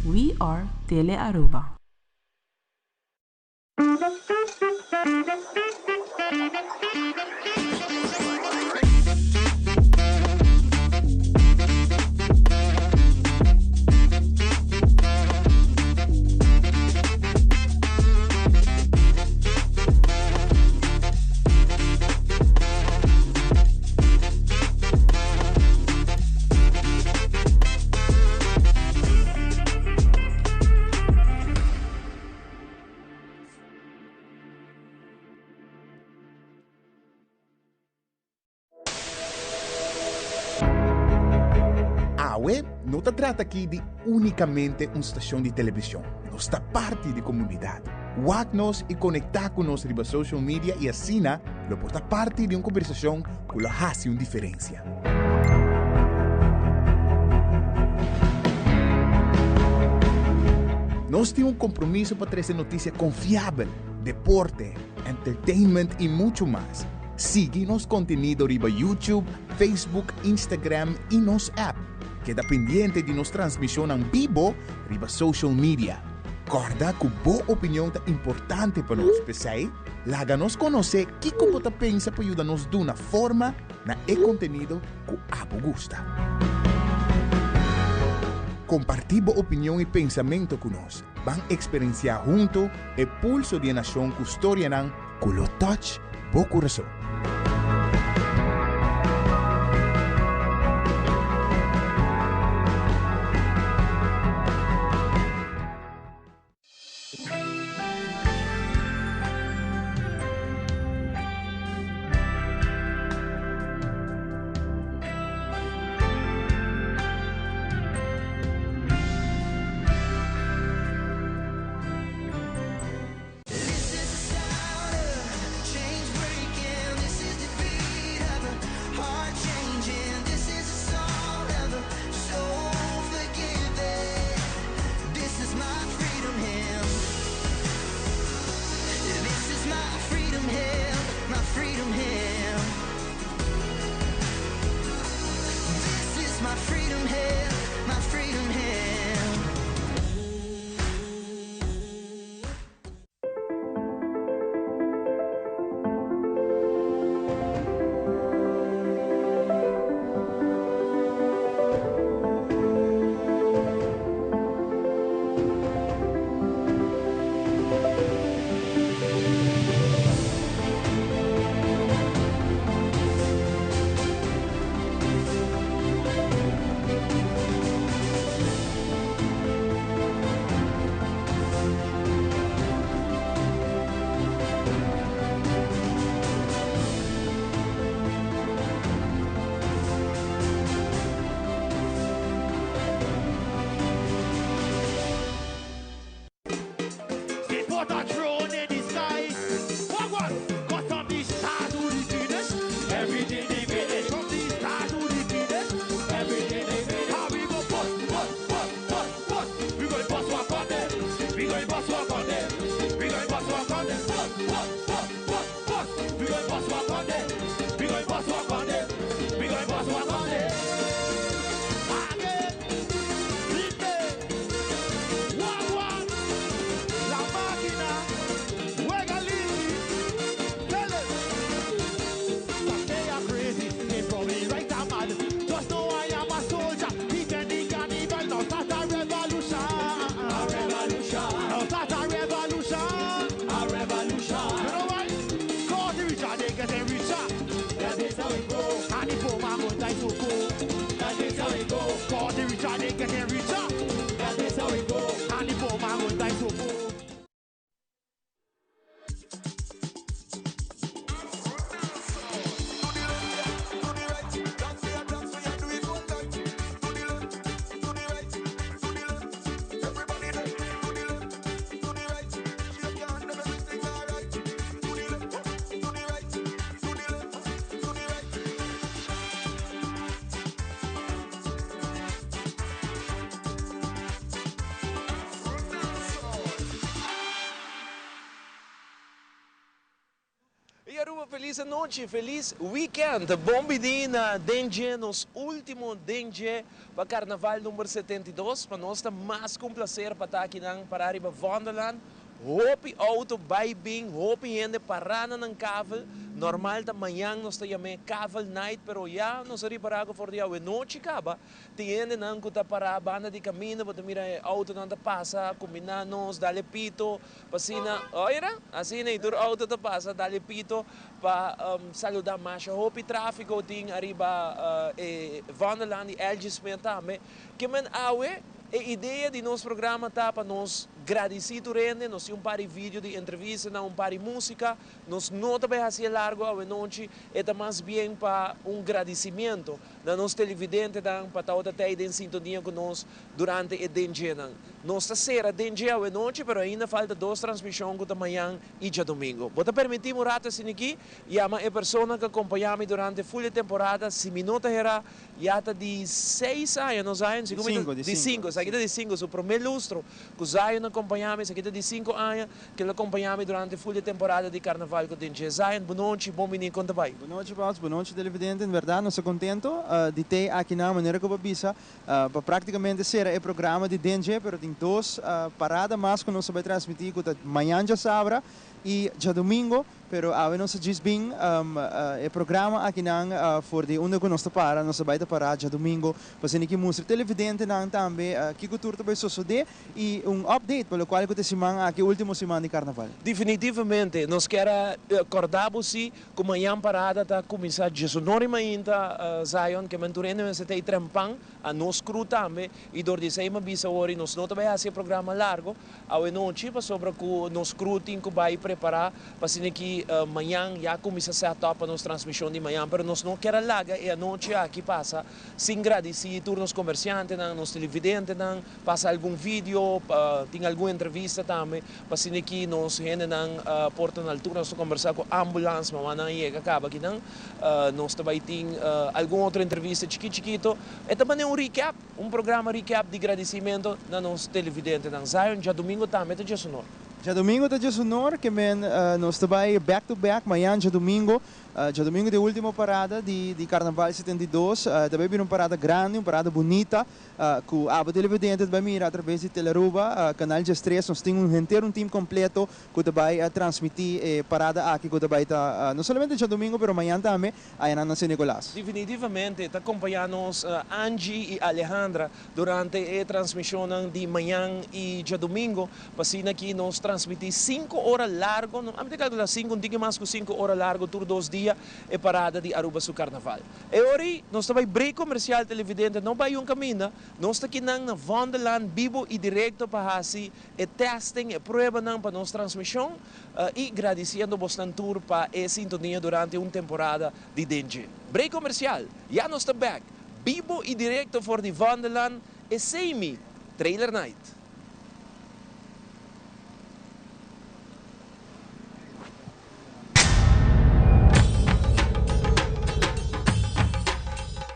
We are Tele Aruba. Awe no ta trata aki di únikamente un stashon di televishon. Nos ta parti di komunidat. Wak nos i konektá ku nos riba social media i asina lo por ta parti di un kombersashon ku lo hasi un diferensia. Nos tin un kompromiso pa trese notisia konfiabel, deporte, entertainment i muchu mas. Sigui nos kontenido riba YouTube, Facebook, Instagram i nos app. Keda pendiente di nos transmishonnan bibo riba social media. Kòrda ku bo opinion ta importante pa nos, p'esei laga nos konosé kiko bo ta pensa pa yuda nos duna forma na e kontenido ku abo gusta. Kompartí bo opinion i pensamentu ku nos. Ban eksperensiá huntu e pulso di e nashon ku storianan ku lo touch bo kurason. Feliz anochi, feliz weekend. Bon bini na Den Dje, nos ultimo Den Dje pa Carnaval number 72. Pa nos ta mas cu un placer pa ta akinan para riba Vondellaan. Hopi auto bay bin, hopi hende para na nan kavel. Normal ta mañan nos ta yam'e kavel night, pero ya nos a ripara cu for di awenochi caba tin hendenan cu ta para banda di caminda, bo ta mira e autonan ta pasa, cumbina nos, dale pito, pa asina, oira, asina y tur auto ta pasa, dale pito pa saluda. Masha hopi trafico tin ariba e Vondellaan di LG Smith tambe. Ke men awe e idea di nos programa ta pa nos gradisí tur hende, nos tin un par di video di entrevistanan, un par di músika, nos no ta bai hasi e largo awenochi, e ta mas bien pa un gradisimiento na nos televidentenan pa tabata tei den sintonia ku nos durante e denjenan. Nos ta sera denje awenochi, pero ainda falta dos transmishon ku ta mañan i djadomingo. Bo ta permití mi un rato asin'aki yama e persona ku a kompañá mi durante ful e temporada, si mi no ta herá, Ya ta di seis aña, no Zion? Di sinku, di sinku. Esaki ta di sinku, su promé lustro ku Zion a kompañá mi, esaki ta di sinku aña ku el a kompañá mi durante ful e temporada di karnaval ku den dje. Zion, bunochi, bon bini, kon ta bai? Bunochi Paus, bunochi televidente. En bèrdat nos ta kontento di tei akinan, manera ku bo a bisa, pa práktikamente sera e programa di den dje, pero tin dos parada mas ku nos ta bai transmití ku ta mañan djasabra i djadumingo. Pero awe nos a djis bin e programa akinan for di unda ku nos ta para, nos ta bai ta para djadumingo pa asina ki mustra televidentenan tambe kiko tur ta bai sosode i un update pa lokual ku ta e siman aki, ultimo siman di karnaval. Definitivamente, nos kier a kòrda bo si ku mañan parada ta kuminsá djesonor i mainta, Zion, ke men tur hende mester ta ei trempan, a nos crew tambe, i dor di esei mi a bisa awor i nos no ta bai hasi e programa largo, Awenochi pasobra ku nos crew tin ku bai prepará pa asina ki mañan ya kuminsá set up pa nos transmishon di mañan. Pero nos no kier a laga e anochi aki pasa sin gradisí tur nos komersiantenan, nos televidentenan, pasa algun video, tin algun entrevista tambe pa asina ki nos hendenan por ta na altura. Nos ta kombersá ku ambulans, mamanan a yega kaba akinan. Nos ta bai tin algun otro entrevista chikit chikito. E ta manera un recap. Un programa recap di gradicimento na nos televidentenan. Zion djadomingo tambe ta djesonor. Djadomingo ta djesonor, ke men nos ta bai back to back mañan djadomingo. Djadomingo ta e ultimo parada di di Carnaval 72. Ta bai bira un parada grandi, un parada bunita ku abo televidente ta bai mira atraves di Telearuba, Canal 13. Nos tin un henter un team completo ku ta bai transmiti e parada aki ku ta bai ta no solamente djadomingo pero mañan tambe. Ayanan na San Nicolas. Definitivamente ta kompañá nos Angie i Alejandra durante e transmishonnan di mañan i djadumingo pa asina aki nos transmití sinku ora largo, no, ami ta kalkulá sinku, un tiki mas ku sinku ora largo tur dos dia e parada di Aruba su Karnaval. E ora ei nos ta bai break komersial televidente no bai un kaminda, nos ta kinan na Vondellaan bibo i direkto pa hasi e testing, e pruebanan pa nos transmishon. I gradisiendo bosnan tur pa e sintonia durante un temporada di Dengue. Break comercial, ya nos ta bek, bibo i directo for di Vondellaan, e Semi Trailer Night.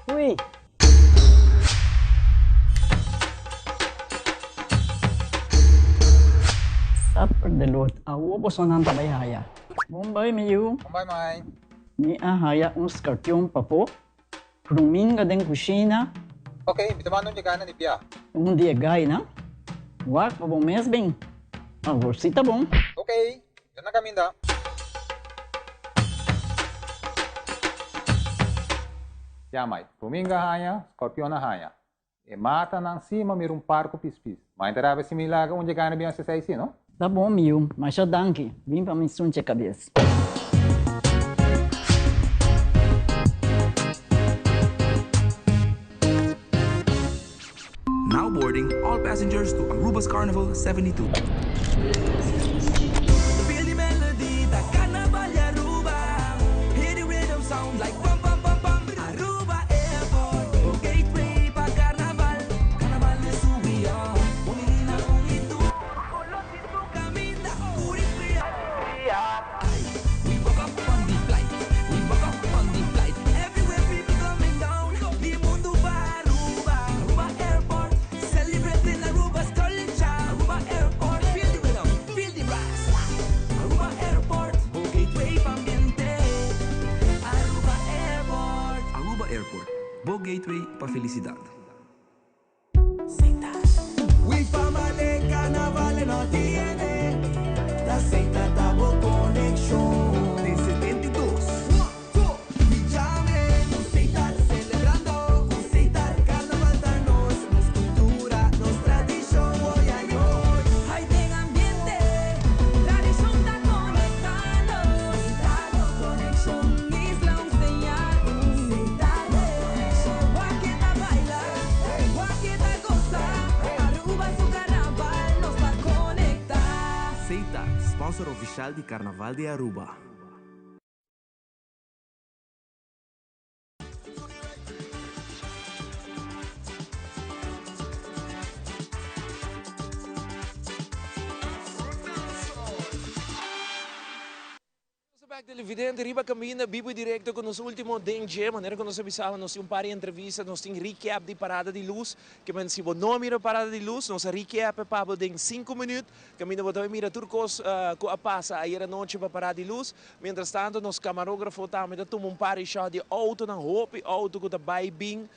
Ui! Supper de Lord, awo bosonan ta bai haya. Bon bai mi yu. Bon bai mai. Mi a haya un skarpion papo, pruminga den kushina. Ok, mi ta manda un di gainan di bia. Un di e gainan? Wak pa bo mes bin. Awor si ta bon. Ok, mi ta na kaminda. Ya mai, Ruminga haña, Scorpion a haña. E matanan si ma mira un par ku pispis. Ma e ta rabia si mi laga un dje gana bin hasi esei si, no? Ta bon mi yu, masha danki. Bin pa mi sunche kabes. Now boarding all passengers to Aruba's Carnival 72. Feel the melody, ta Carnaval di Aruba. Hear the rhythm sound like pam pam pam pam. Aruba Airport, bo gateway pa Carnaval. Carnaval is who we are. Un lina un y tur. Color di tur caminda, curi fria. We buck up on the flight, we buck up on the flight. Everywhere people coming down, di mundo pa Aruba. Aruba Airport, celebrating Aruba's culture. Aruba Airport, feel the rhythm, feel the brass. felicidad. Seita, sponsor oficial di Carnaval di Aruba. Nos ta bek televidente riba caminda bibo y directo cu nos ultimo den dje. Manera cu nos a bisaba nos tin un par di entrevista, nos tin recap di Parada di Luz. Ke men si bo no a mira Parada di Luz, nos a recap e pa bo den cinco minuut. Caminda bo ta bay mira tur cos cu a pasa ayer anochi pa Parada di Luz. Mientras tanto nos camarógrafo tambe ta tuma un par di shot di autonan, hopi auto cu ta bay bin.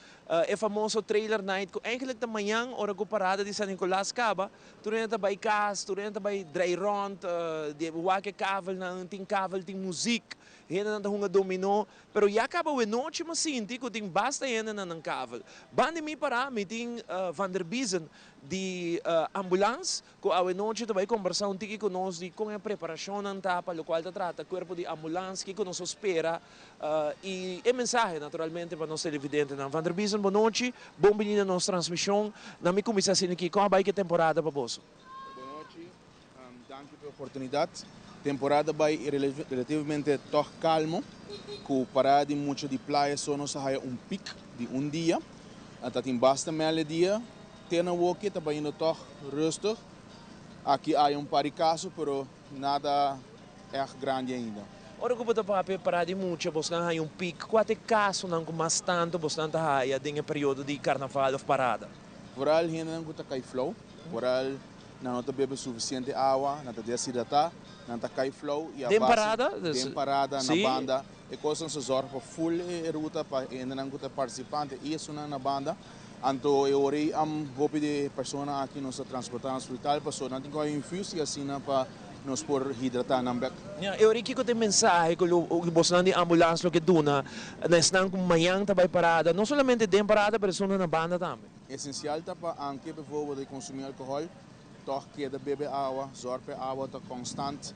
E famoso trailer night cu eigenlijk ta mañan ora cu Parada di San Nicolas caba. Tur hende ta bai kas, tur hende ta bai drei rònt, di wak e kavelnan, tin kavel, tin muzik, hendenan ta hunga dominó. Pero ya kaba wenochi mi a sinti ku tin basta hende na nan kavel. Ban di mi pará mi tin Van der Biezen di ambulans ku awenochi ta bai kombersá un tiki ku nos di kon e preparashonnan ta pa lokual ta trata kuerpo di ambulans, kiko nos por spera y e mensahe naturalmente pa nos televidentenan. Van der Biezen bo nochi, bon bini na nos transmision. Na mi cuminsa asina aki, con a bay ki temporada pa boso? Bo nochi, danki pa e oportunidad. Temporada bay relativamente toch calmo, cu parada di mucha di playa so nos a haya un piek di un dia. Ta tin basta mele dia, te na woki ta bayendo toch rustig. Aki haya un par di caso, pero Nada ègt grandi ainda. Ora ku bo ta papia pará di mucha, bosnan haña un pik. Kua ta e kasonan ku mas tantu bosnan ta haya den e periodo di karnaval òf parada? Vooral hendenan ku ta kai flou. Vooral nan no ta bebe sufisiente awa, nan ta deshidratá, nan ta kai flou i a Den base parada? den parada, na Sí. banda. E kosnan sa zòrg pa ful e ruta pa e hendenan ku ta partisipante i esunnan na banda. Anto e ora ei hopi di e personanan aki nos ta transportá na hospital pasobra nan tin ku haña infus i asina pa nos por hidratá nan bèk. Ya, e ora ei kiko ta e mensahe ku lo bosnan di ambulans lo ke duna na esnan ku mañan ta bai parada, no solamente den parada pero esunnan na banda tambe? Esensial ta pa anke bevoorbeeld di konsumí alkohòl, Tòg keda bebe awa, zòrg pa e awa ta konstant.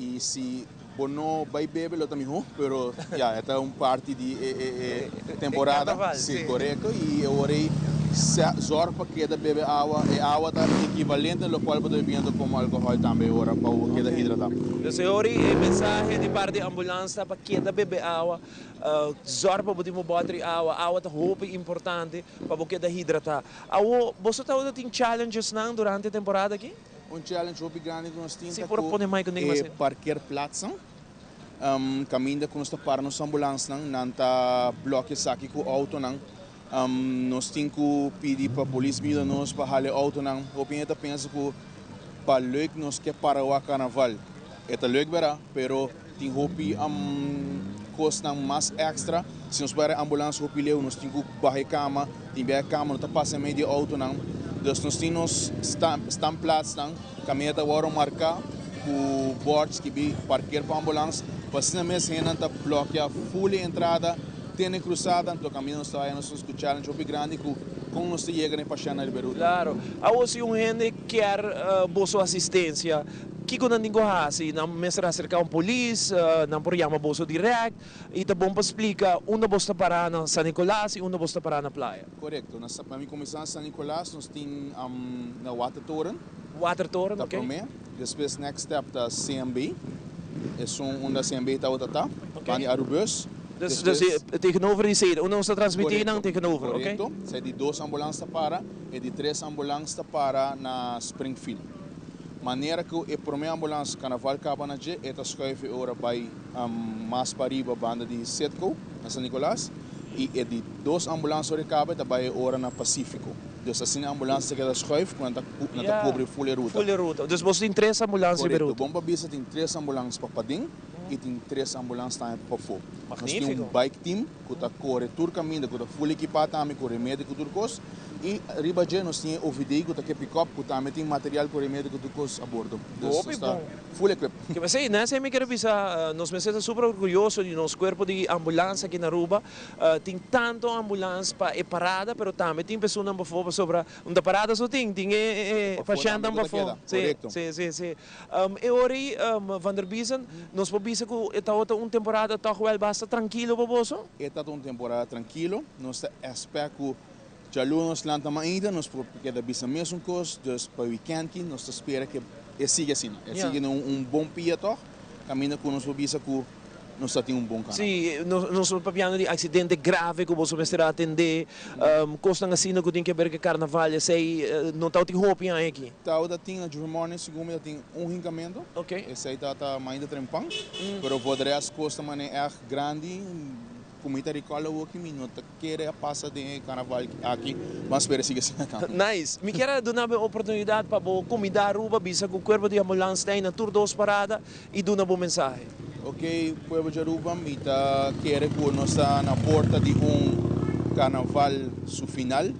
I si bo no bai bebe lo ta mihó, pero ya, e ta un parti di e temporada. Sí, korekto. I e ora ei zòrg pa keda bebe awa. E awa ta ekivalente na lokual bo ta bebiendo komo alkohòl tambe e ora pa bo keda hidratá. Dus e ora ei e mensahe di parti di ambulans ta pa keda bebe awa. Zòrg pa bo tin bo bòter di awa. Awa ta hopi importante pa bo keda hidratá. Awo, boso tabata tin challengesnan durante e temporada aki? Un challenge hopi grandi ku nos tin Si ta por ku pone mic un ding mas e ei. parkeerplaatsen. Kaminda ku nos ta para nos ambulansnan, nan ta blòk esaki ku outonan. Nos tin ku pidi pa polis bin yuda nos pa hala e outonan. Hopi hende ta pensa ku pa leuk nos ke para wak karnaval. E ta leuk bera, pero tin hopi kosnan mas èkstra. Si nos bai ambulans hopi leu, nos tin ku baha e kama. Tin bia e kama no ta pasa mei di e outonan. Dus nos tin nos standplaatsnan, kaminda ta wòrdu marká ku bòrd skibí parkeer pa ambulans. Pa asina mes hendenan ta blòkia ful e entrada te na e krusada. Anto kaminda nos ta bai nos ta skucha challenge hopi grandi ku kon nos ta yega na e pashèntnan riba e ruta. Klaro. Awor si un hende kier boso asistensia, Kiko nan tin ku hasi? Nan mester aserká un polis, nan por yama boso dirèkt i ta bon pa splika unda bos ta pará na San Nicolas i unda bos ta pará na playa. Korekto. Na pa mi kuminsá na San Nicolas nos tin na Watertoren. Watertoren, Ta oké. promé. Despues next step ta CMB. Esun unda CMB tabata ta. Oké. Banda di Arubus. Dus dus tegenover di sede, unda nos ta transmití nan tegenover, oké. Korekto. Esei di dos ambulans ta para. E di tres ambulans ta para na Springfield. Manera ku e promé ambulans Carnaval kaba na dje, e ta skuif e ora bai mas pariba banda di Citgo na San Nicolas i e di dos ambulans ora e kaba e ta bai e ora na Pacifico. Dus asina e ambulans ta keda skuif ku nan ta nan ta kubri ful e ruta. Ful e ruta. Dus boso tin tres ambulans riba e Korekto. ruta. Bon pa bisa tin tres ambulans pa paden. I tin tres ambulans tambe pafó. Nos tin un Magnífiko. bike team ku ta kore tur kaminda, ku ta full ekipá tambe ku remedi ku tur kos. I riba dje nos tin e OVD ku ta ke pick-up ku tambe tin material ku remedi ku tur kos a bordo. Dus Hopi nos ta bon. full equipped. Ke p'esei, Nancy, mi kere bisa, nos mester ta super orguyoso di nos kuerpo di ambulans aki na Aruba. Tin tanto ambulans pa e parada, pero tambe tin personanan pafó pasobra un ta parada so tin, tin e Pafó tambe pashèntnan ku ta pafó. keda, Sí, korekto. sí, sí, sí. E ora ei, Van der Biesen, nos por bisa ku e tabata un temporada tòg wèl basta trankilo pa boso? E tabata un temporada trankilo. Nos ta èspè ku djaluna nos lanta mainta, nos por keda bisa mesun kos. Dus pa wikènt ki nos ta spera ku e sigui asina. E sigui na un bon pia tòg, kaminda ku nos por bisa ku nos ta tin un bon kanal. Sí, nos ta papiando di aksidente grave ku boso mester a atendé, kosnan asina ku tin ke ber ku e karnaval, esei no tabata tin hopi aña aki. Tabata tin na Juve Morning segun mi ta tin un hinkamentu, esei tabata mainta trempan, pero voor de rest kos ta manera ègt grandi ku mi ta recall awoki mi no ta kere a pasa den e karnaval aki, mas spera sigui asina tambe. Nice. Mi kier a duna bo e oportunidat pa bo kumindá Aruba, bisa ku kuerpo di ambulans ta ei na tur dos parada i duna bo mensahe. Ok, pueblo di Aruba, mi ta kere ku nos ta na porta di un karnaval su final.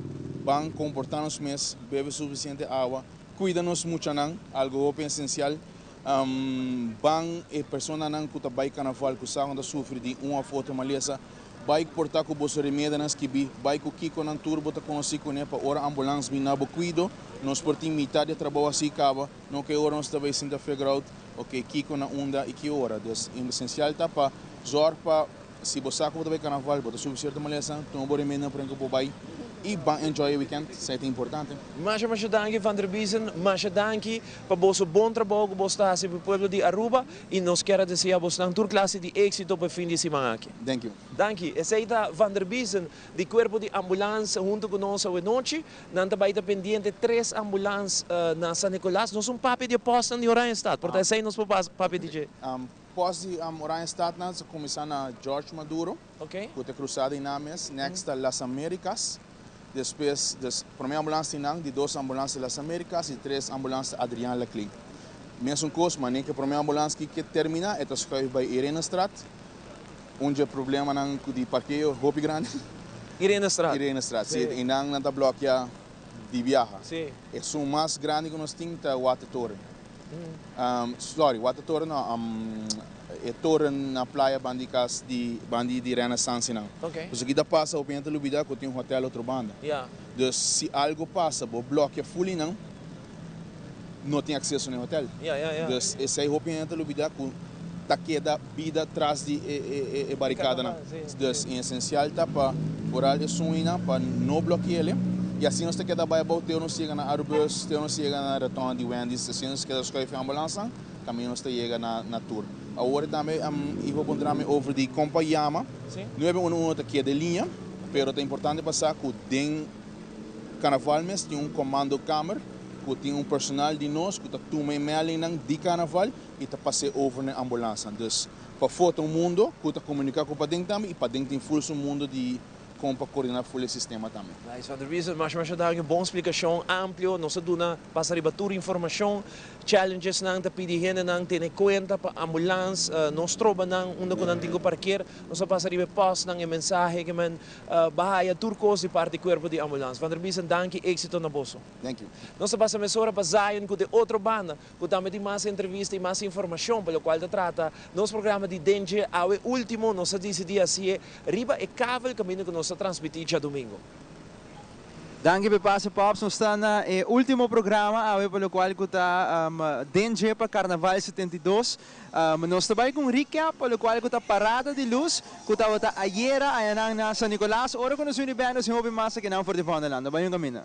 Ban komportá nos mes, bebe sufisiente awa, kuida nos muchanan, algu hopi esensial. Ban e personanan ku ta bai karnaval ku sa ku ta sufri di un òf otro malesa, bai portá ku boso remedinan skibí, bai ku kikonan tur bo ta konosí kuné pa ora ambulans bin na bo kuido, nos por tin mitad di e trabou así kaba, no ke ora nos ta bai sinta figure out. Ok, kiko na unda i ki ora. Dus esensial ta pa zorg pa si bo sa ku bo ta bai karnaval, bo ta sufri sierto malesa, tuma bo remedinan prome ku bo bai i ban enjoy e weekend, esei ta importante. Masha masha danki Van der Biesen, masha danki pa boso bon trabou ku boso ta hasi pa e pueblo di Aruba i nos kier a desea bosnan tur klase di éksito pa e fin di siman aki. Thank you. Danki. Esei ta Van der Biesen di Kuerpo di Ambulans huntu ku nos awenochi. Nan ta bai ta pendiente tres ambulans na San Nicolas. Nos un papia di e postnan di Oranjestad. Por ta esei nos por papia di dje. Post di Oranjestad nan sa kuminsá na George Maduro, ku ta krusá di nan mes. Next ta Las Americas. Despues, des promé ambulans di nan, di dos ambulans ta Las Americas, di tres ambulans ta Adriaan Laclé. Mesun kos, manera ku e promé ambulans ki ke terminá, e ta schuif bai Irenestraat. Un dje problemanan ku di parkeo hopi grandi. Irenestraat. Irenestraat, si. Einan nan ta blòkia di biaha. Si. Esun mas grandi ku nos tin ta Watertoren. Sorry, Watertoren no, e toren na playa banda di kas di banda di Renaissance nan. Ok. Pasobra ki ta pasa hopi hende ta lubida ku tin un hotel otro banda. Ya. Dus si algu pasa bo blòkia ful einan, no tin akseso na e hotel. Ya, ya, ya. Dus esei hopi hende ta lubida ku ta keda bida tras di e barikadanan. Dus e esensial ta pa foral e suinan pa no bloke'le i asina nos ta keda bai abou te nos yega na Arubus, te nos yega na rotonda di Wendy's, asina nos keda skuif e ambulansnan kaminda nos ta yega na tur. Awor tambe i por puntra mi over di kon pa yama. Nuebe uno uno ta keda e liña, pero ta importante pa sa ku den Karnaval mes tin un commandokamer ku tin un personal di nos ku ta tuma e meldingnan di karnaval i ta pas'é over na e ambulansnan. Dus pafó ta un mundo ku ta komuniká ku paden tambe i paden tin ful su mundo di kon pa koordiná ful e sistema tambe. Nice Van der Wiesen, masha masha danki, bon splikashon amplio, nos a duna pasa riba tur informashon, challengesnan ta pidi hendenan tene kuenta pa ambulans no stroba nan unda ku nan tin ku parker, nos a pasa riba e postnan, e mensahe ke men Bahaya tur kos di parti kuerpo di ambulans. Van der Biesen danki éksito na boso. Thank you. Nos ta pasa mesora pa Zion ku de otro banda ku tambe tin mas entrevista i mas informashon pa lokual ta trata nos programa di Dentje awe ultimo nos a disidí hasié riba e kavel kaminda ku nos ta transmití djadumingu. Danki p'e pase Pops, nos ta na e ultimo programa awe pa lokual ku ta Dentje pa Karnaval 72. Nos ta bai ku un recap pa lokual ku ta Parada di Lus ku tabata ayera ayanan na San Nicolas. Ora ku nos bini bek nos tin hopi mas akinan for di Vondelland. No bai un kaminda.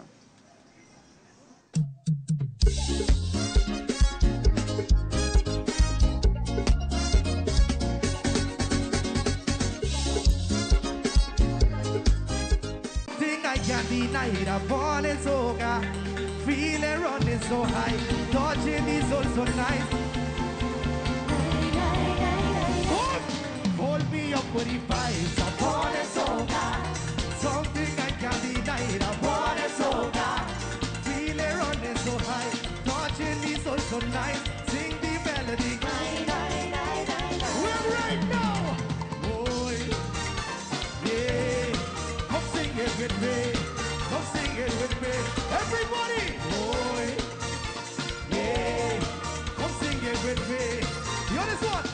with me. Come sing it with me. Everybody! Boy, yeah. Come sing it with me. You this one?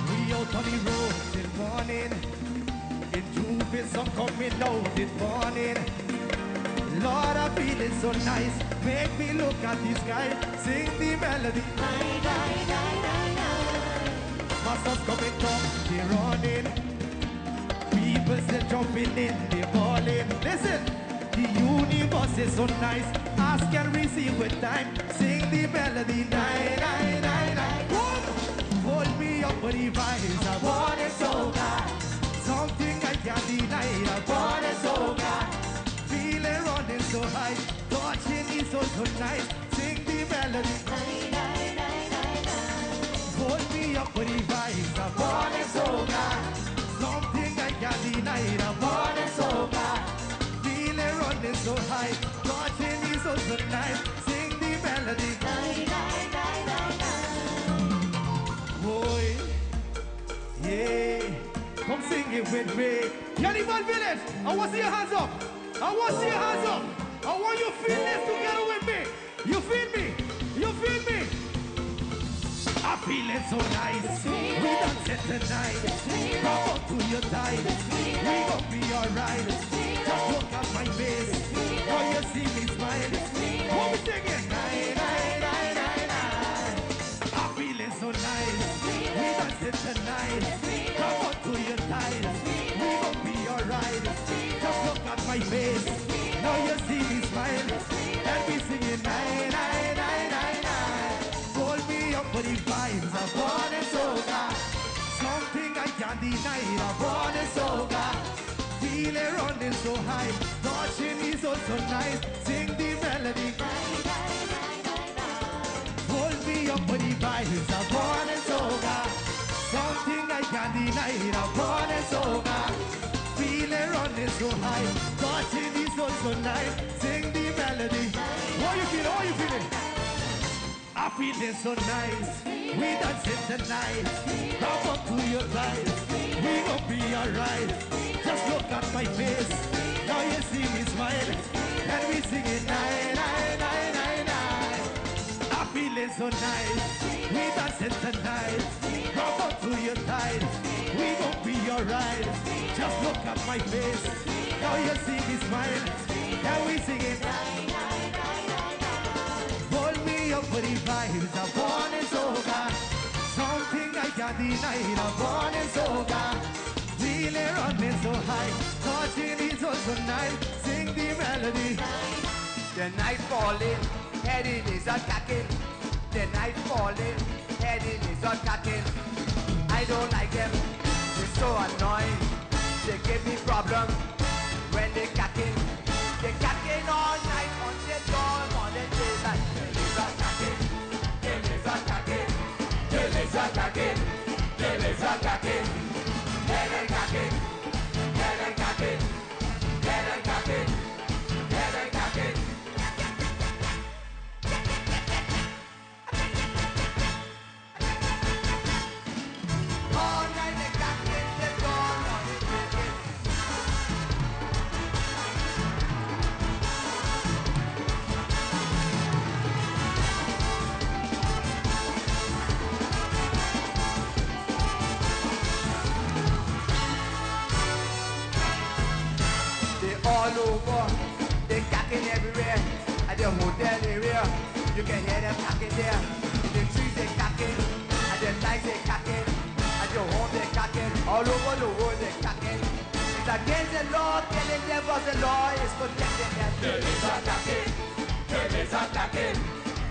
We out on the road till morning. In two some coming out this morning. Lord, I feel it so nice. Make me look at the sky, sing the melody. Masters coming down, they running. People still jumping in, they balling. Listen, the universe is so nice. Ask and receive with time. Sing the melody. Nine, nine, nine, nine. One, hold me up with the vibes. I want it so bad. Something I can't deny. I want it so bad. Feeling running so high. Touching is so, so nice. Sing the melody. Hold me up with the vibes. I want it so bad. Something I can't deny. I want it so bad. Feeling running so high. Touching is so, so nice. Sing the melody. Boy, yeah. Come sing it with me. Carnival Village, I want to see your hands up. I want to see your hands up. I want you to feel this together with me. You feel me? You feel me? I feel it so nice. We dance it tonight. Come up to your tight. We gon' be alright. Just look at my face. Now you see me smile. What we singing? Nine, nine, nine, nine, nine. I feel it so nice. We dance it tonight. Come up to your tight. We gon' be alright. Just look at my face. Now you see me smile. And we singing nine, nine, nine, nine, nine. Hold me up for the vibes. I want it so bad. Something I can't deny. I want it so bad. Feel it running so high. Touching is so, so nice. Sing the melody. Hold me up for the vibes. I want it so bad. Something I can't deny. I want it so bad. Feel it running so high. Touching is so, so nice. Sing the melody. How you feeling? How you feeling? I feel it so nice. We dancing tonight. Come up to your side. We gon' be alright. Just look at my face. Now you see me smile. And we singing nine, nine, nine, nine, nine. I feel it so nice. We dancing tonight. Come up to your side. We gon' be alright. Just look at my face. Now you see me smile. And we singing nine, nine, nine, nine, nine. Hold me up with the vibes. I want it so bad. Something I can't deny. I want it so bad. Feeling running so high. Touching is so, so nice. Sing the melody. The night falling, heading is a cacking. The night falling, heading is a cacking. I don't like them, they're so annoying. They give me problems when they cacking. They cacking all night until dawn, morning, daylight. They is a cacking, they is a cacking, they is a cacking, they is a cacking. They is cacking, they is cacking, they is cacking, they is cacking. All night they cacking, they dawn, morning, daylight. They all over, they cacking everywhere. At the hotel area, you can hear them cacking there. In the trees they cacking, at the lights they cacking, at your home they cacking, all over the world they cacking. It's against the law, killing them, but the law is protecting them. There is a cacking, there is a cacking,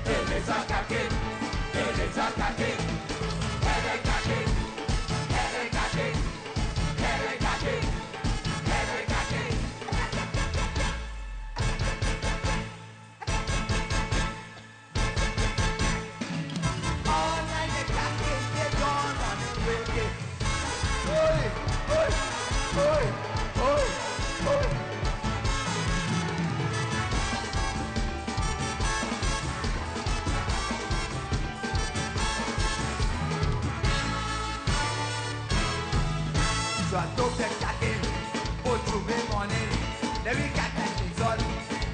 there is a cacking, there is a cacking, there is cacking, there is cacking, there is cacking, there is cacking. All night they cacking, they dawn on the wicked. Oi, oi, oi, oi, oi. So I took the cacking, put through me morning. Then we got that lizard,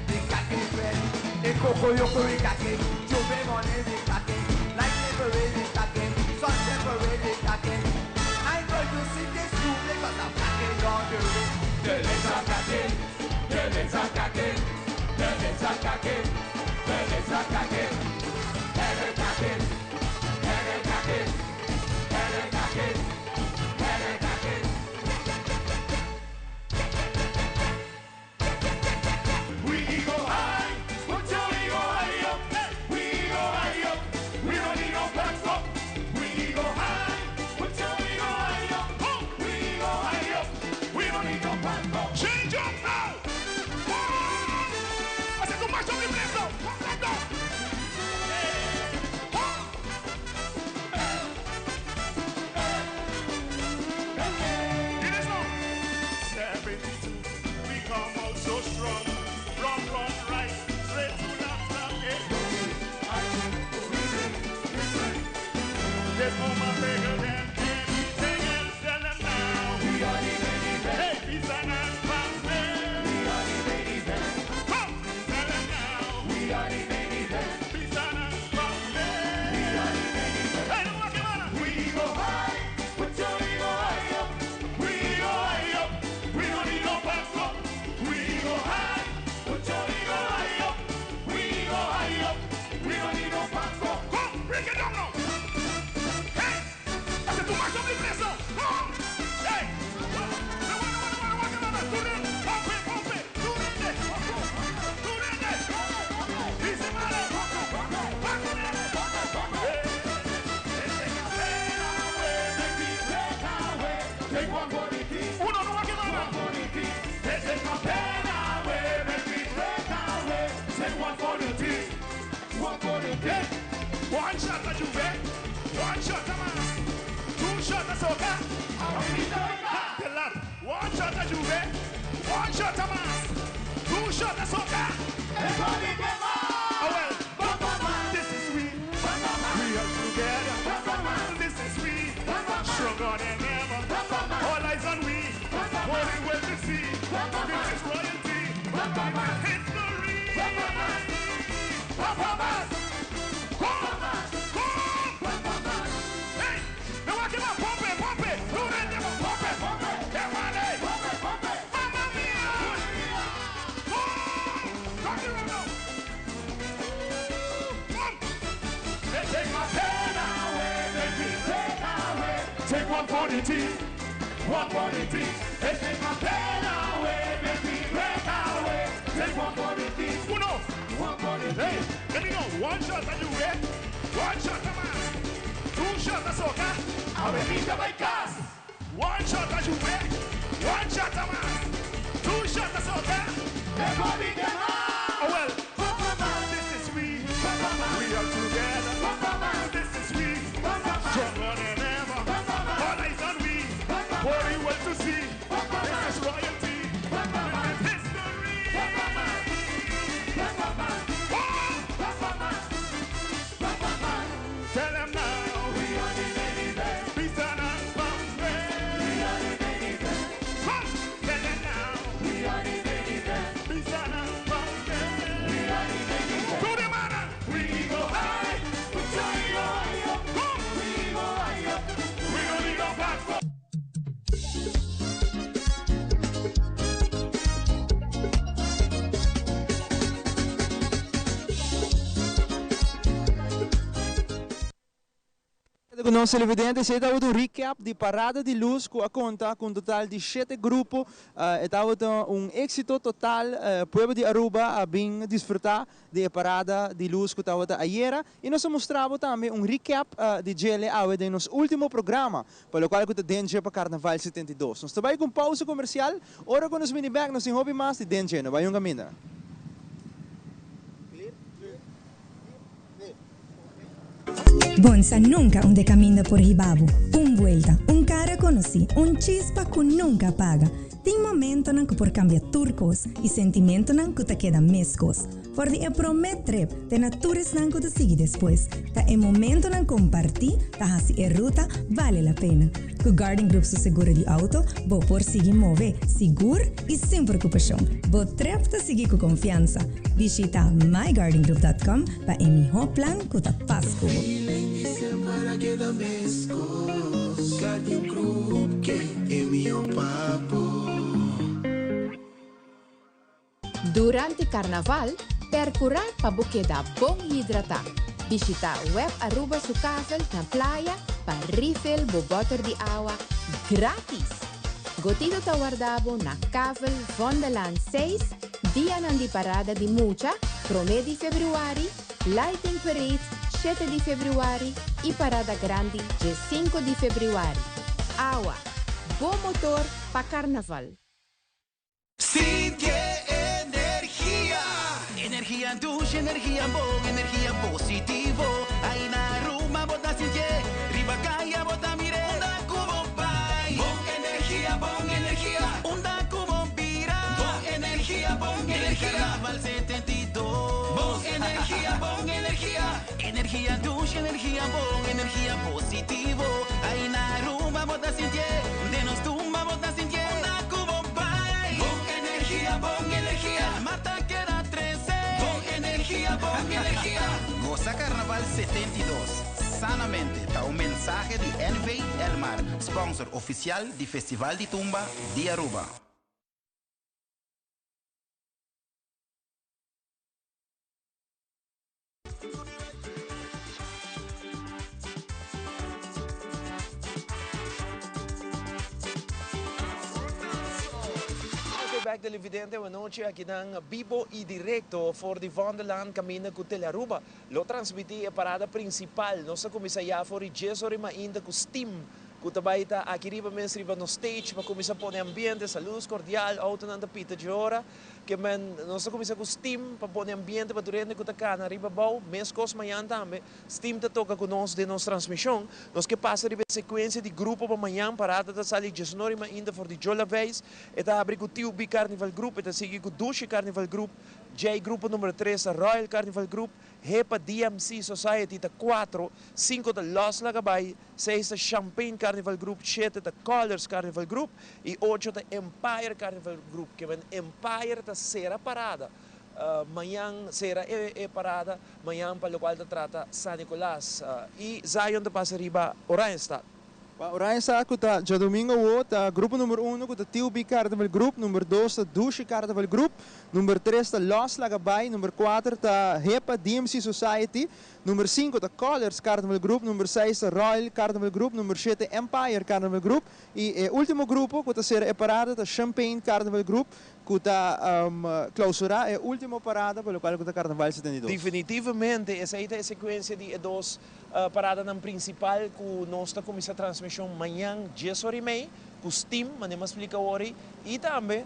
we got the bread. The coco yoko we got it. Juve money we got it. Like liberate we got it. Sunset parade we got it. I'm going to sing this tune because I'm cracking on the way. The legs are cracking, the legs are cracking, the legs are cracking, the legs are cracking. Head are cracking, head are cracking, head are cracking, head are cracking. We go high, put your ego high up. We go high up, we don't need no platform. We go high, put your ego high up. We go high up, we don't need no platform. Change up now. I said to mash up the place now. Come down. It is now. 72, we come out so strong. Wrong, wrong, right, straight to left, left, eh. This moment bigger than anything else. Tell them now. We are the main event. Hey, peace and advancement. We are the main event. Come, tell them now. We are the main event. Peace and advancement. We are the main event. Hey, look at man. We go high, put your ego high up. We go high up. We don't need no platform. We go high, put your ego high up. We go high up. We don't need no platform. Come, break it down now. Hey, I said to mash up the place now. Come, hey. Pump it, pump it. Do it, do it. Easy, man. Back it. Take one for the team. Uno, no, aquí, One for the team. They take my pain away, make me break away. Take one for the team. One for the team. One shot at Juve. One shot at Mass. Two shot at Soca. The lot. One shot at Juve. One shot at Mass. Two shot at Soca. Everybody get Oh well. This is we. We are together. This is we. Stronger than ever. All eyes on we. Only well to see. This is royalty. This is history. Come! Come! Hey! Now watch him up, pump it, pump it. Do that, them up, pump it, pump it. Everybody. Mamma mia! Come! Rock it round now. Come! They take my pain away, make me break away. Take one for the team, one for the team. They take my pain away, make me break away. Take one for the team. Uno. One for the team. Hey, let me know. One shot at you, eh? One shot at Mass. Two shot at Soca. Avenida by Gas. One shot at you, eh? One shot at Mass. Two shot at Soca. Everybody get high. Oh well. This is we. We are together. This is we. Stronger than ever. All eyes on we. Only well to see. This is royalty. This is history. Tell them now. We are the main event. Peace and advancement. We are the main event. Come, tell them now. We are the main event. Peace and advancement. We are the main event. To the man. We go high. Put your ego high up. Come. We go high up. We don't need no platform. Cu nos televidente, esey tabata un recap di Parada di Luz cu a conta cu un total di shete grupo. E tabata un exito total. Pueblo di Aruba a bin disfruta di e Parada di Luz cu tabata ayera. Y nos a mustra bo tambe un recap di djele awe den nos ultimo programa pa locual cu ta den dje pa Carnaval 72. Nos ta bay cu un pausa comercial. Ora cu nos bini bek nos tin hopi mas di den dje. No bay un caminda. Bonsa nunca unda e caminda por hiba bo. Un buelta, un cara conoci, un chispa cu nunca apaga. Tin momentonan cu por cambia tur cos y sentimentonan cu ta keda mescos. For di e promé trip te na tur esnan ku ta sigui despues, ta e momentonan kompartí ta hasi e ruta bale la pena. Ku Guardian Group su seguro di outo, bo por sigui move sigur i sin preokupashon. Bo trip ta sigui ku konfiansa. Bishita myguardiangroup.com pa e mihó plan ku ta pas ku bo. Durante Carnaval, percura pa bo keda bon hidrata. Bishita Web Aruba su kavel na Playa pa refill bo boter di awa gratis! Gotito ta warda bo na Kavel Vondellaan seis, dianan di parada di mucha, prome di februari, Lighting Parade, shete di februari, y parada grandi dje sinku di februari. Awa, bo motor pa Carnaval! Sinti e energia! Energia dushi, energia bon, energia positivo. Ai na Aruba bo ta sintié, riba kaya bo ta mir'é. Unda ku bo bai, bon energia, bon energia. Unda ku bo bira, bon energia, bon energia. Den Carnaval 72, bon energia, bon energia. Energia dushi, energia bon, energia positivo. Ai na Aruba bo ta sintié, den nos tumba bo ta sintié. Unda ku bo bai, bon energia, bon energia. Marta keda trese, bon energia, bon energia. Gosa Carnaval 72 sanamente ta un mensahe di NV Elmar, sponsor oficial di Festival di Tumba di Aruba. Back televidente, anochi aki nan bibo y directo for di Vondellaan caminda cu Telearuba lo transmiti e parada principal. Nos a cuminsa ya for di dies ora y mainta cu steam cu ta bay ta aki riba mes riba nos stage pa cuminsa pone ambiente, saludos cordial, autonan ta pita dje ora. Ke men, nos a kuminsá ku Steam pa pone ambiente pa tur hende ku ta kana riba abou. Meskos mañan tambe, Steam ta toka ku nos den nos transmishon. Nos ke pasa riba e sekuensia di grupo pa mañan. Parada ta sali diesnor i mainta for di Jola Veis. E ta habri ku TUB Carnival Group, e ta sigui ku Dushi Carnival Group, djei grupo numero tres ta Royal Carnival Group, Hepa DMC Society ta kuatro, sinku ta Los Laga Bai, Seis ta Champagne Carnival Group, shete ta Colors Carnival Group y ocho ta Empire Carnival Group. Ke men Empire ta sera parada mañan, sera e parada mañan pa locual ta trata San Nicolas y Zion ta pasa riba Oranjestad. Pa Oranjestad cu ta djadomingo awo ta grupo number uno cu ta TUB Carnival Group, number dos ta Dushi Carnival Group, number tres ta Los Laga Bay, number cuater ta Hepa DMC Society, Number sinku ta Colors Carnival Group, number seis ta Royal Carnival Group, number shete Empire Carnival Group y e ultimo grupo cu ta cera e parada ta Champagne Carnival Group cu ta clausura e ultimo parada pa locual cu ta Carnaval 72. Definitivamente esey ta e secuencia di e dos paradanan principal cu nos ta cuminsa transmision mañan dies ora y mey cu Steam, manera mi a splica awor y tambe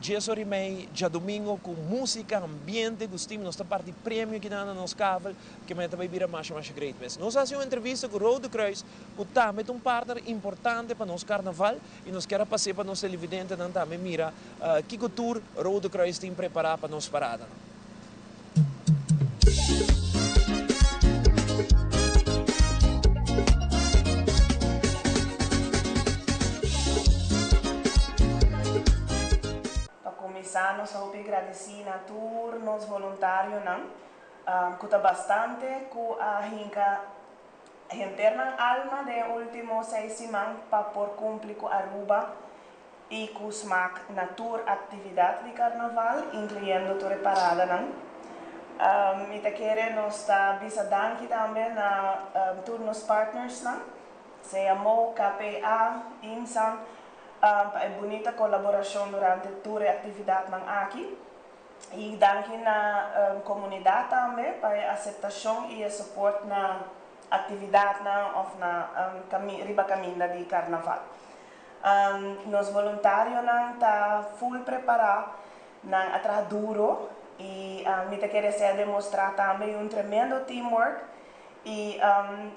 Dies ora i mei djadumingo ku músika, ambiente, gustim, nos ta parti premio kinan na nos kavel, ke manera ta bai bira masha masha great mes. Nos a hasi un entrevista ku Rode Kruis, ku tambe ta un partner importante pa nos karnaval, i nos kier a pas'é pa nos televidentenan tambe mira kiko tur Rode Kruis tin prepará pa nos paradanan. Pa kuminsá nos a hopi gradisí na tur nos voluntarionan ku ta bastante ku a hinka henter nan alma den e último seis siman pa por kumpli ku Aruba y cu smaak na tur actividad di carnaval, incluyendo tur e paradanan. Mi ta kere nos ta bisa danki tambe na tur nos partnersnan, sea mo, KPA, IMSAN, pa e bunita colaboracion durante tur e actividadnan aki. Y danki na comunidad tambe pa e aceptacion y e support na actividadnan of na riba caminda di carnaval. Nos voluntarionan ta full prepará, nan a traha duro y mi ta kere esei a demostrá tambe un tremendo teamwork y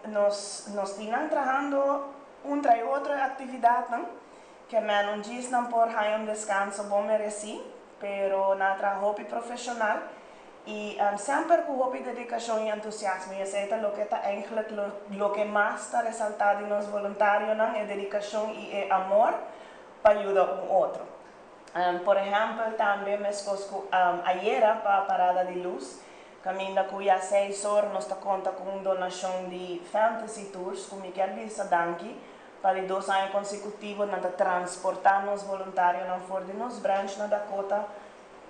nos nos tin nan trahando un tras otro e actividadnan ke men un djis nan por haña un descanso bon merecí pero nan a traha hopi profesional. I semper ku hopi dedikashon i entusiasmo, i esei ta loke ta eigentlik loke mas ta resaltá di nos voluntarionan, e dedikashon i e amor pa yuda un otro. Por ehèmpel tambe meskos ku ayera pa Parada di Lus, kaminda ku ya seis or nos ta konta ku un donashon di Fantasy Tours ku mi kier bisa danki pa di dos aña konsekutivo nan ta transportá nos voluntarionan for di nos branch na Dakota.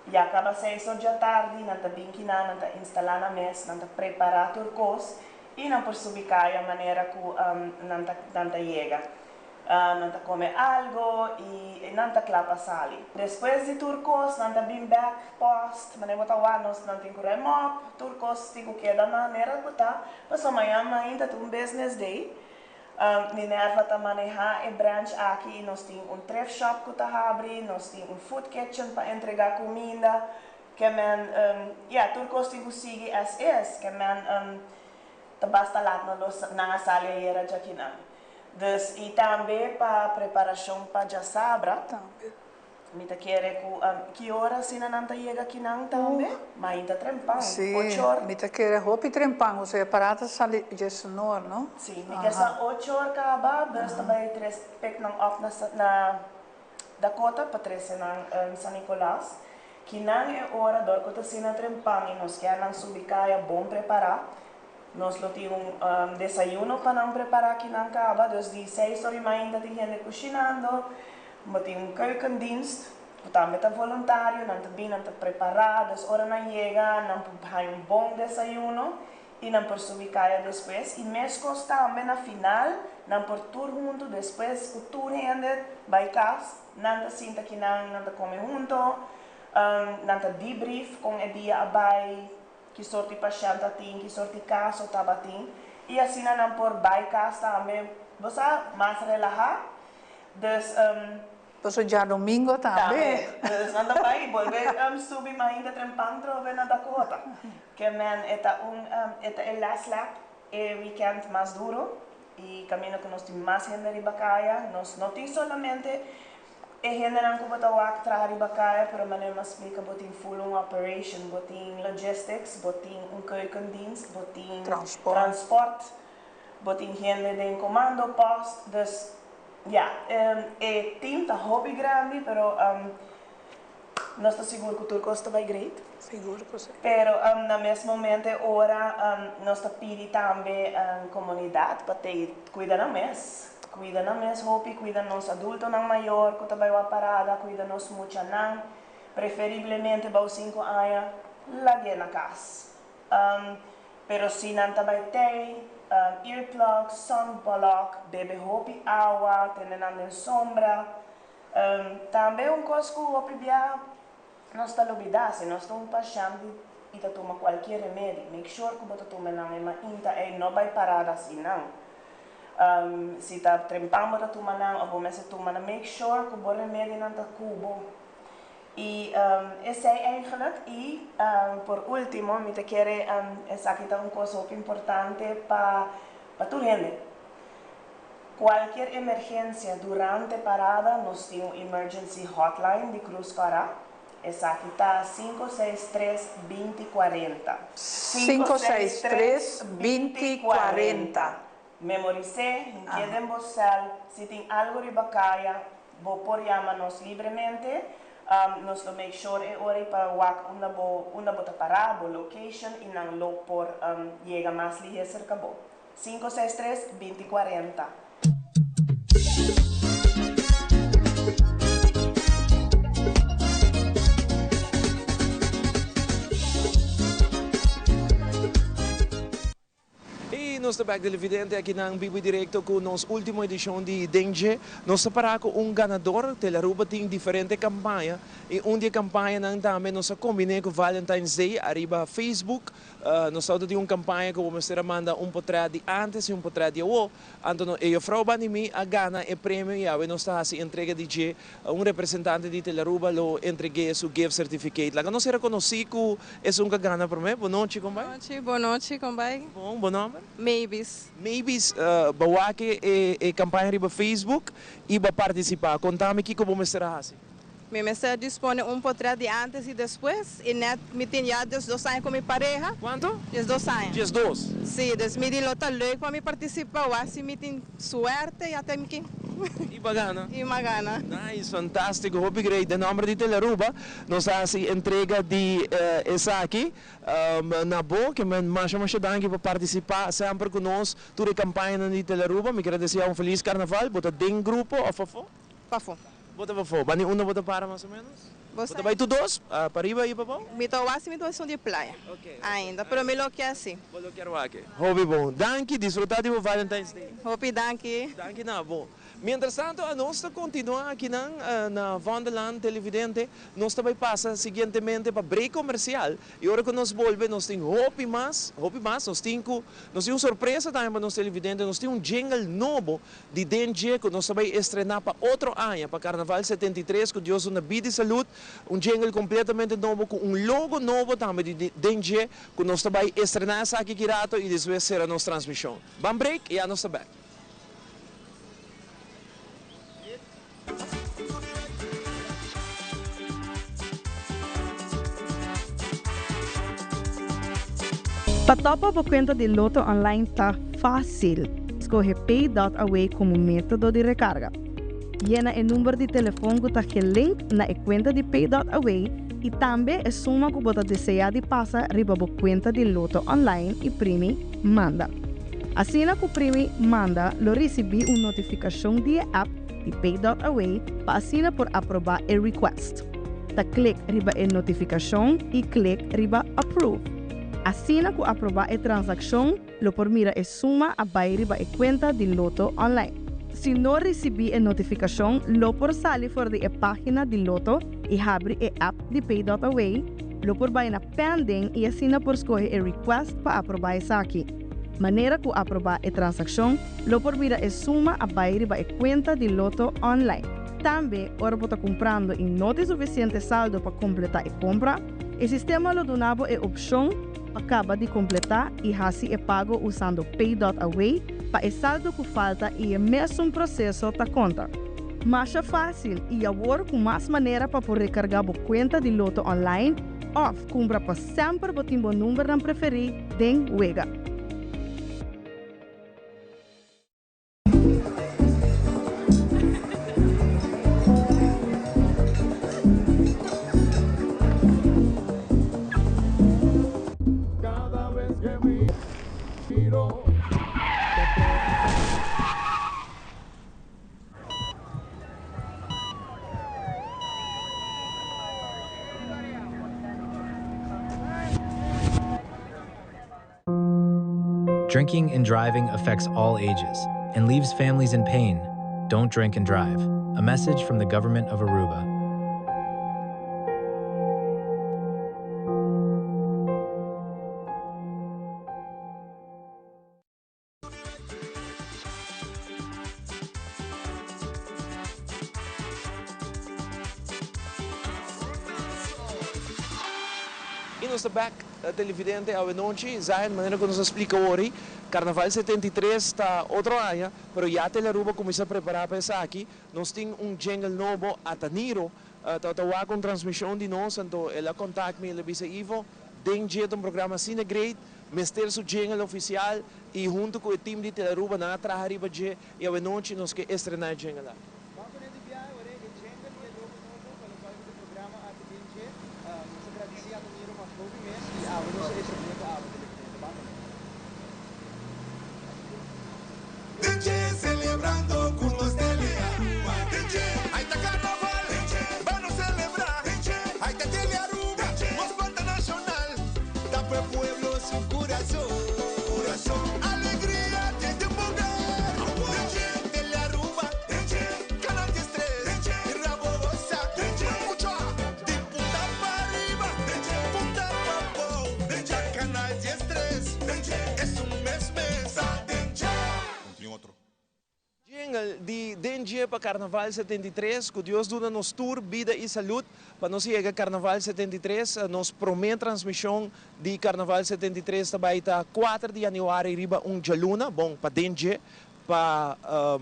Ya kaba seis or djatardi nan ta bin kinan, nan ta instalá nan mes, nan ta prepará tur kos i nan por subi kaya manera ku nan ta nan ta yega. Nan ta kome algo i nan ta kla pa sali. Despues di tur kos nan ta bin bèk pòst, manera bo ta wak nos nan tin ku rèm òp, tur kos tin ku keda manera ku ta, pasobra mañan mainta ta un business day. Minerva ta manehá e branch aki i nos tin un thrift shop ku ta habri, nos tin un food kitchen pa entregá kuminda. Ke men, ya, tur kos tin ku sigui as is. Ke men ta basta lat no los nan a sali ayera djakinan. Dus i tambe pa preparashon pa djasabra. Mi ta kere ku ki ora asina nan ta yega kinan tambe? Mainta trempan, Sí, ocho or. mi ta kere hopi trempan, osea para ta sali djesnor, no? Sí, mi ke sa ocho or kaba, bus ta bai tres pik nan op na na Dakota pa trese nan San Nicolas. Kinan e ora dor ku ta asina trempan i nos kier nan subi kaya bon prepará, nos lo tin un desayuno pa nan prepará kinan kaba, dus di seis or i mainta tin hende kushinando. Bo tin un keukendienst ku tambe ta voluntario, nan ta bin, nan ta prepará, dus ora nan yega nan por haña un bon desayuno i nan por subi kaya despues. I meskos tambe na final nan por tur huntu despues ku tur hende bai kas, nan ta sinta kinan, nan ta kome hunto, nan ta debrief kon e dia a bai, ki sort di pashènt a tin, ki sort di kaso tabatin i asina nan por bai kas tambe, bo sa, mas relahá. Dus. Paso djadomingo tambe. Tambe. Dus nan ta bai i bolbe subi mainta trempan trobe na Dakota. Ke men e ta un e ta e last lap e weekend mas duro i kaminda ku nos tin mas hende riba kaya. Nos no tin solamente e hendenan ku bo ta wak traha riba kaya pero manera mi a splika bo tin full un operation, bo tin logistics, bo tin un keukendienst, bo tin transport. Bo tin hende den comando post, dus ja, e team ta hopi grandi, pero nos ta sigur cu tur cos ta bay great. Sigur cu si. Pero na mes momento e ora nos ta pidi tambe comunidad pa tey cuida nan mes, cuida nan mes hopi, cuida nos adultonan mayor cu ta bay wak parada, cuida nos muchanan, preferiblemente bao cinco aña lag'e na cas. Pero si nan ta bai tei, earplugs, sunblock, bebe hopi awa, tene nan den sombra. Tambe un kos ku hopi bia nos ta lubidá, si nos ta un pashènt i ta tuma kualkier remedi, make sure ku bo ta tuma nan e mainta ei, no bai parada sin nan. Si ta trempan bo ta tuma nan òf bo mester tuma nan, make sure ku bo remedinan ta ku bo. I esei eigenlijk. I por ultimo mi ta kere esaki ta un kos hopi importante pa pa tur hende. Kualkier emergensia durante parada nos tin un emergency hotline di Cruz Kora. Esaki ta sinku seis tres binti kuarenta. Sinku seis tres binti kuarenta. Memoris'é, hink'é den bo sèl. Si tin algu riba kaya, bo por yama nos libremente. Nos lo make sure e ora ei pa wak unda bo unda bo ta pará, bo location, i nan lo por yega mas lihé serka bo. 563 20 40. Y nos ta bek televidente akinan bibo y directo cu nos ultimo edicion di Den Dje. Nos ta para cu un ganador. Telearuba tin diferente campaña y un di e campañanan tambe nos a combine cu Valentine's Day ariba Facebook. Nos tabata tin un campaña cu bo mester a manda un potret di antes y un potret di awo. Anto no e juffrouw bandi mi a gana e premio y awe nos ta haci entrega di dje. Un representante di Telearuba lo entreg'é su gift certificate. Laga nos ser conocí cu esun cu a gana promé. Bon nochi, con bai? Nochi, bon nochi, con bai? Bon, bo nomber? Mavis. Mavis, bo wak e campaña riba Facebook y bo a participa. Contami kico bo mester a haci. Mi mester dispone un potret di antes y despues y net mi tin ya 12 aña cu mi pareha. Cuanto? 12 aña. 12. Si, dus mi di lo ta leuk pa mi participa wak si mi tin suerte ya ta mi ki. Y pa gana. Y ma gana. Nice, fantastico, hopi great. Den nomber di Telearuba nos ta haci entrega di esaki na bo, ke men masha masha danki pa participa semper cu nos tur e campañanan di Telearuba. Mi kier desea un feliz carnaval. Bo ta den grupo of afo? Pafó. Bo ta pafó. Bani unda bo ta para mas o menos? Bo ta bai tur dos? Pariba i pabou? Mi ta wak si mi ta esun di playa ainda, pero mi lo kier si. Bo lo kier wak. Hopi bon. Danki. Disfruta di bo Valentine's Day. Hopi danki. Danki na bo. Mientras tanto anos ta continua akinan na Vondelland Televidente. Nos ta bai pasa siguientemente pa break comercial y ora cu nos bolbe nos tin hopi mas, hopi mas, nos tin cu, nos tin un sorpresa tambe pa nos televidente, nos tin un jingle nobo di den dje ku nos ta bai estrená pa otro aña, pa Karnaval 73, ku Dios duna bida i salud, un jingle kompletamente nobo ku un logo nobo tambe di den dje ku nos ta bai estrená esaki ki rato i despues sera nos transmishon. Ban break i ya nos ta bèk. Pa topa bo kuenta di Lotto Online ta fásil. Skohe Pay dot Away komo método di rekarga. Yena e number di telefon ku ta gelink na e kuenta di Pay dot Away i tambe e suma ku bo ta deseá di pasa riba bo kuenta di Lotto Online i primi Manda. Asina ku primi Manda lo risibí un notifikashon di e app di Pay dot Away pa asina por aprobá e request. Ta klik riba e notifikashon i klik riba Approve. Asina ku aprobá e transakshon lo por mira e suma a bai riba e kuenta di Lotto Online. Si no risibí e notifikashon lo por sali for di e página di Lotto i habri e app di Pay dot Away, lo por bai na Pending i asina por skohe e request pa aprobá esaki. Manera ku aprobá e transakshon lo por mira e suma a bai riba e kuenta di Lotto Online. Tambe ora bo ta kumprando i no tin sufisiente saldo pa kompletá e kompra, E sistema lo duna bo e opshon pa kaba di kompletá i hasi e pago usando Pay dot Away pa e saldo ku falta i e mesun proseso ta konta. Masha fásil i awor ku mas manera pa por rekargá bo kuenta di Lotto online òf kumpra pa semper bo tin bo numbernan preferí den wega. Drinking and driving affects all ages and leaves families in pain. Don't drink and drive. A message from the government of Aruba. Y nos ta bek televidente awenochi, Zion, manera cu nos a splica ori, Carnaval 73 ta otro aña, pero ya Telearuba cuminsa prepara pa esaki. Nos tin un jingle nobo, Ataniro, ta wak un transmision di nos, anto el a contact mi, el a bisa, Ivo, den dje ta un programa asina great, mester su jingle oficial, y hunto cu e team di Telearuba nan a traha riba dje, y awenochi nos ke estrena e jingle aki. Banco Net di biahe ora e jingle y e logo nobo pa locual cu ta e programa aki den dje. Nos a gradici Adaniro mas hopi mes y awe nos a estren'e pa awe televidente. Banco Net. Den dje celebrando cu nos Tele Aruba. Den dje, ay ta carnaval. Den dje, ba nos celebra. Den dje, ay ta Tele Aruba. Den dje, nos banda nacional. Ta pa e pueblo su curazon. Curazon. Alegria den den bogar. Den dje, Tele Aruba. Den dje, Canal 13. Den dje, Rabo goza. Den dje, mucha di punta pa riba. Den dje, punta pa bou. Den dje, Canal 13. Den dje, es un mes mes. Ta den dje. Un tin otro. Jingle di Den dje pa Carnaval 73, cu Dios duna nos tur bida y salud pa nos yega Carnaval 73. Nos prome transmision di Carnaval 73 ta bay ta 4 di januari riba un djaluna, bon pa Den dje, pa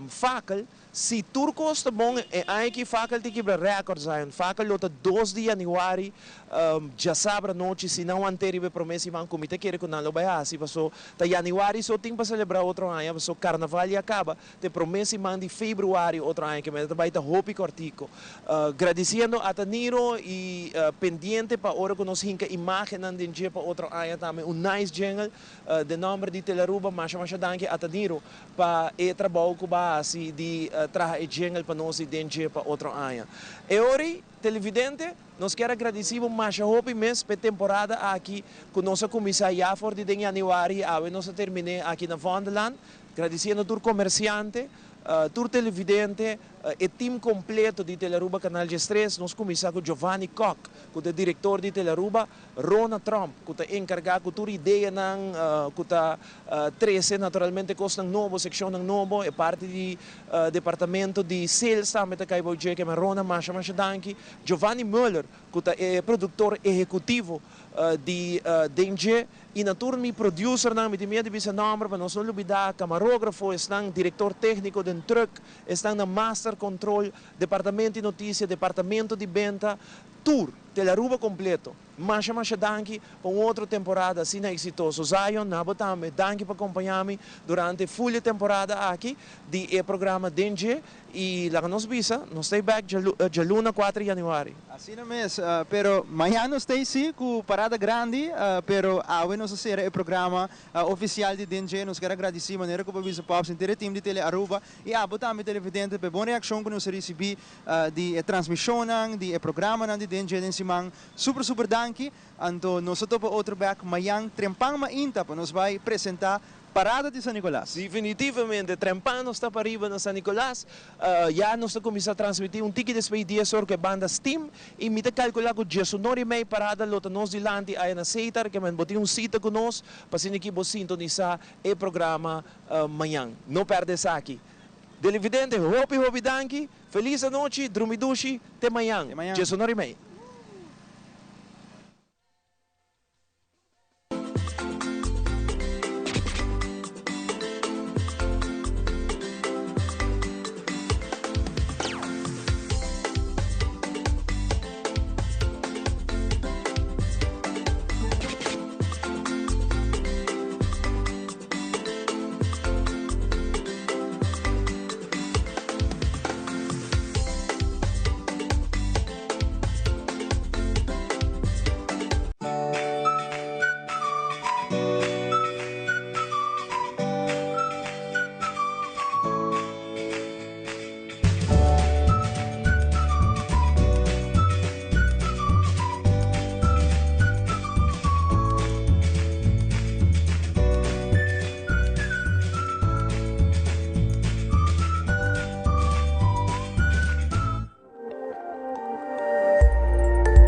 Fakel. Si tur cos ta bon, e aña aki Fakel tin kibra record, Zion. Fakel lo ta dos di januari, djasabra nochi, si nan want'é riba e promé siman cu mi ta kere cu nan lo bay haci, paso ta januari so tin pa celebra otro aña, paso carnaval ya caba, ta e promé siman di februari otro aña ke mester ta bay ta hopi cortico. Gradiciendo Ataniro y pendiente pa ora cu nos hinca imagennan den dje pa otro aña tambe un nice jingle den nomber di Telearuba. Masha masha danki Ataniro pa e trabou cu bo a haci di traha e jingle pa nos di den dje pa otro aña. E ori, televidente, nos kier a gradici bo masha hopi mes p'e temporada aki cu nos a cuminsa ya for di den januari y awe nos a termine aki na Vondelland. Gradiciendo tur comerciante, tur televidente, e team completo di Telearuba Canal 13. Nos cuminsa cu Giovanni Kock, cu ta e director di Telearuba, Rona Tromp, cu ta encarga cu tur ideanan cu ta trece naturalmente cosnan nobo, seccionnan nobo, e parti di departamento di sales tambe ta cay bou dje, keme Rona masha masha danki. Giovanni Muller, cu ta e productor ehecutivo di den dje. I na tur mi producernan, mi tin miedu di bisa nomber pa nos no lubida, camarógrafo, esnan director técnico den truck, esnan na master control, departamento di noticia, departamento di benta, tur, Telearuba completo. Masha masha danki pa un otro temporada asina exitoso. Zion, na bo tambe, danki pa compaña mi durante full e temporada aki di e programa Den Dje. I laga nos bisa, nos ta ei bek djaluna kuater januari. Asina mes, pero mañan nos ta ei si ku parada grandi, pero awe nos a sera e programa ofisial di Den Dje. Nos kier a gradisí manera ku bo a bisa Pops henter e team di Tele Aruba i abo tambe televidente pa e bon reakshon ku nos a risibí di e transmishonnan, di e programanan di Den Dje den siman. Super super danki. Anto nos a topa otro bek mañan trempan mainta pa nos bai presentá Parada di San Nicolas. Definitivamente, trempan nos ta pariba na San Nicolas. Ya nos ta cuminsa transmiti un tiki despues di dies or cu e banda Steam y mi ta calcula cu diesunor y mei parada lo ta nos dilanti aya na Seitar, ke men bo tin un cita cu nos pa asina ki bo sintonisa e programa mañan. No perde esaki. Delividente, hopi hopi danki, feliz anochi, drumi dushi, te mañan, diesunor y mei.